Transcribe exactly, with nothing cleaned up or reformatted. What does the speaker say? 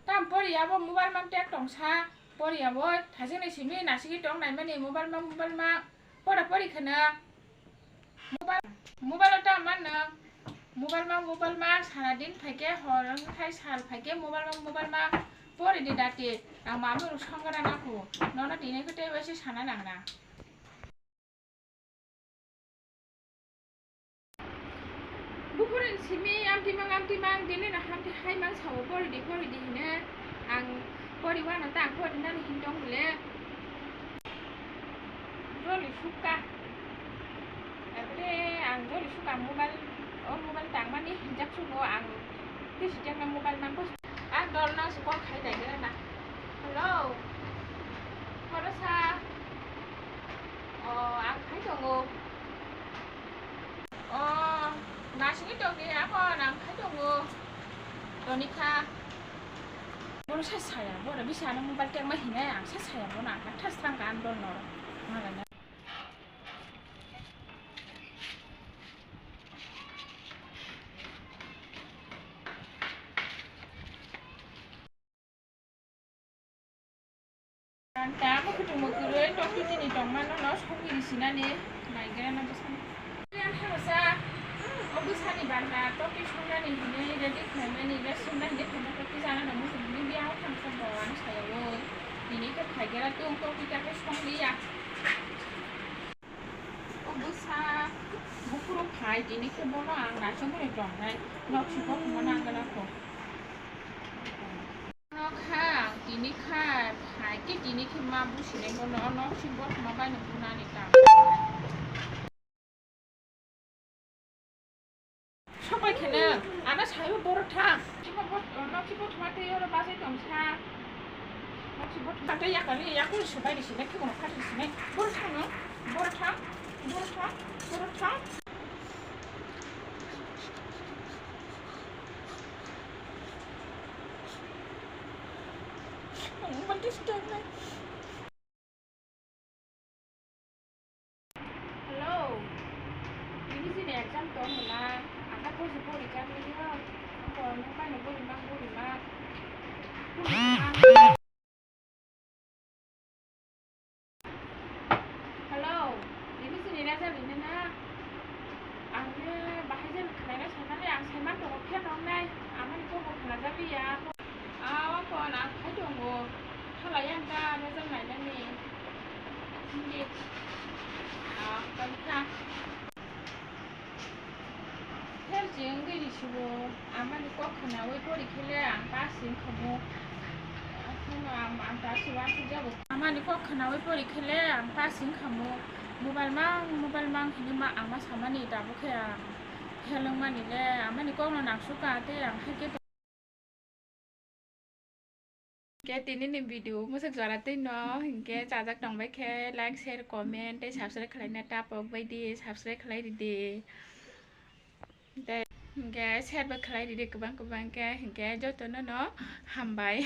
Tam pori abo mobile mang tek tongsa, pori abo thajini simi nasigi tong naimani mobile mang, mobile mang, pora pori kheno. Mobile, mobile o tam man no, mobile mang, mobile mang, sana din phaikhe hor wngthai sal phaikhe mobile mang, mobile mang, pori di dati, ang mami rok songora nakhu, nono tini khe tei waise sana nangna. Bukurin simi amtimang amtimang dini na hamti hai mang sao pori di pori di hine ang pori wana ta ang pori nani hintong bole joli sukka. Ate ang joli sukka mobile o mobile tangmani hinjak sugo ang tisi jakna mobile mang. Ang dolno se call khai dai gana na. Hello. Khoroksa. O, ang khai tongo. O, nasingwi tongdi, ako ang khai tongo. Tonikha. Bono sa saya, bono bisa ano mobile tengma hinai ang sa saya bono ang thas thang ka ang dolno. Malana. Ang ta mo kutung mo kuroi tok tu tini tong mano no song iri sinani nai gira na bwsani. Yang thang sa o bwsani banda tok tu song nani hini ready khlai mani le song nani khlai tok tu jana na mo song ni biang thang sa bo ang saya o. Tini khe khai gira tung tok tu ta khe song liya. O bwsa buphuru phai, tini khe bono ang naisingmani tongnai, nok si kothoma nang gana kho. Nok ha ang tini kha phai khe tini khe ma businai bono o nok si kothoma bai no bunani ta. Sopai kheno, ano saibo borok thang. Simo bot-, nok si kothoma tei oro bachai tongsa. Nok si kothoma tei yakani, yakung sopai di sinai, khe bono phatri sinai. Borok thang no, borok thang, borok thang, borok thang. Ang mati step nai. Hello. Ini sini exam tong mula. Angka ko si pori jam ni ha. Ko nang pai no pori mang pori mang. Pori mang. Hello. Ini sini raja bini na. Ang ne bahai jam khlai na sai mani ang sai man tong khe tong nai. Amani ko ko khna jali ya. Awa ko na khai tongo. Khala yang ta rejang nai nani. Hindi. Ah, tongkha. Her jeng giri sibo. Amani kok khnawi pori khele ang pass wng khamu. Akheno ang, ang ta siwa sujabo. Amani kok khnawi pori khele ang pass wng khamu. Mobile mang, mobile mang hini ma ang ma samani dabo khe ang fail wng mani le. Amani kok no nang suka te ang hai khe Hingke tini ni video mwswk jora twi no hingke chajak tongbai khe like, share, comment tei subscribe khlaina ta pok bai di, subscribe khlai di di. Tei hingke share bo khlai di di kwbang kwbang khe, hingke joto no no hambai.